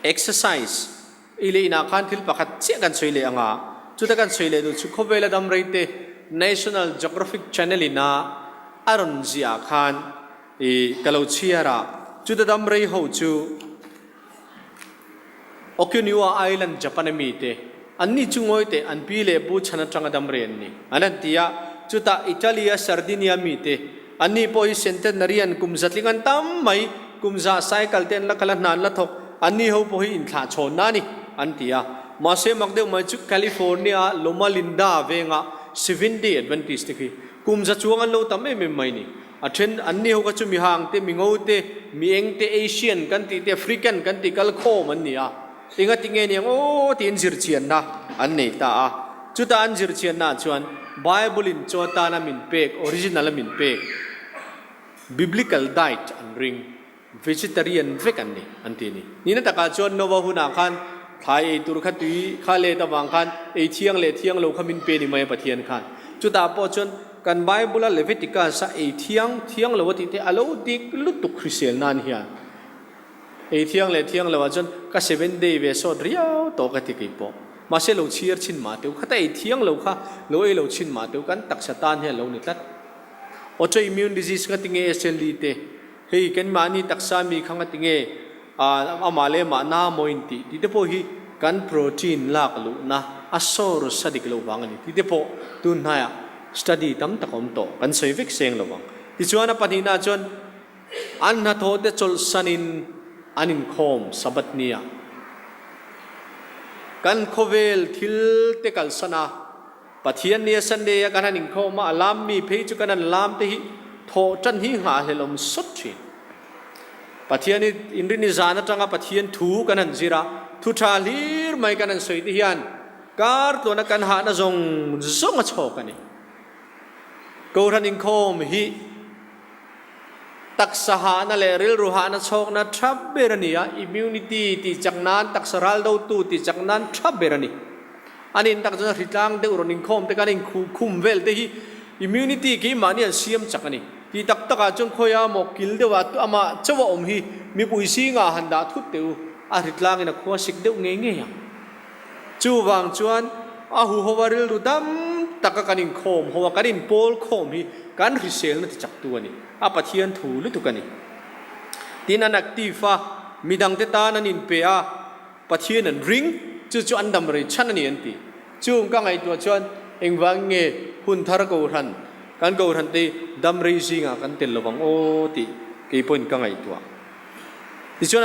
Exercise i leh inah khan thil pakhat chiah kan sawi leh ang a, chuta kan sawi leh duh chu khawvela dam rei te National Geographic Channel in a a rawn ziah ah khan i ka lo chhiar a, chuta dam rei ho chu Okinawa Island Japan a mi te an ni chu ngawi teh an pi leh pu chhan atanga dam rei an ni an han ti a, chutah Italy a Sardinia mi te an ni pawh hi centenarian kum zatling an tam mai, kum zah cycle te an la kal a hna an la thawk, an ni ho pawh hi inthlah chhawnna a ni an ti a. Mahse mak deuh mai chu California a Loma Linda venga Seventh Day Adventist te khi kum za chuang an lo tam em em mai ni. A then an ni ho kha chu mi hang te, mi ngo te, mi eng te, Asian kan tih te, African kan tih kal khawm an ni a. Enga ti nge niang aw tiin zirchianna an nei ta a. Chuta an zirchianna ah chuan Bible in chaw atana min pek, original a min pek, Biblical diet an ring, vegetarian vek an ni an ti a ni. Nihna takah chuan Nova hunah khan thlai ei tur kha tui kha let avang khan ei thiang leh thiang lo kha min pe ni mai a Pathian khan. Chutah pawh chuan kan Bible a Leviticus a ei thiang thiang lo a tih te a lo dik lutuk hrisel nan hian. Ei thiang leh thiang lo ah chuan ka seven day ve sawt riau tawh ka ti kei pawh. Mahse lo chhiar chhin mah teu khata ei thiang lo kha lo ei lo chhin mah teu kan taksa tan hian lo ni tlat. Autoimmune disease nga tinge SLE te hei kan mahni taksa mi kha nga tinge amah leh amah na maw in tih tih te pawh hi kan protein lak luhna a source a dik loh vang a ni tih te pawh tun hnaiah study tam tak a awm tawh kan sawi vek seng lo vang. Tichuan a pahnihna chuan An hnathawhte chawlhsanin an inkhawm Sabbath nia. Kan khawvel thil te kalsan a, Pathian nia Sunday a kan han inkhawm a, a lam mi phei chu kan han lam te hi thawh tan hi nghahhlelawm sawt thin. Pathian i inrini zan atanga Pathian thu kan han zir a, thu tha hlir mai kan han sawi te hian kar tluana kan hahna zawng zawng a chhawk a ni. Kohhran inkhawm hi. Taksa hahna leh rilru hahna chhawkna tha ber a ni a, immunity tih chak nan, taksa ral dotu tih chak nan tha ber a ni. A nin tak chuan hritlang deuh rawn inkhawm te khan inkhuh khum vel te hi immunity keimahni an siam chak a ni. Tih tak takah chuan khawia maw kil deuh ah amah chauh a awm hi mipui zingah han dah thut teh u, a hritlangin a khua sik deuh ngei ngei ang. Chuvang chuan a huhova rilru dam taka kan inkhawm ho a, kan inpawl khawm hi kan hriselna ti chaktu a ni. A Pathian thu lutuk a ni. Tin, an active a, midangte tan an inpe a, Pathian an ring, chu chu an dam rei chhan a ni an ti. Chung ka ngaihtuah chuan engvang nge hun thar kohhran, kan kohhran te dam rei zingah kan tel lovang aw tih keipawhin ka ngaihtuah. Tichuan a.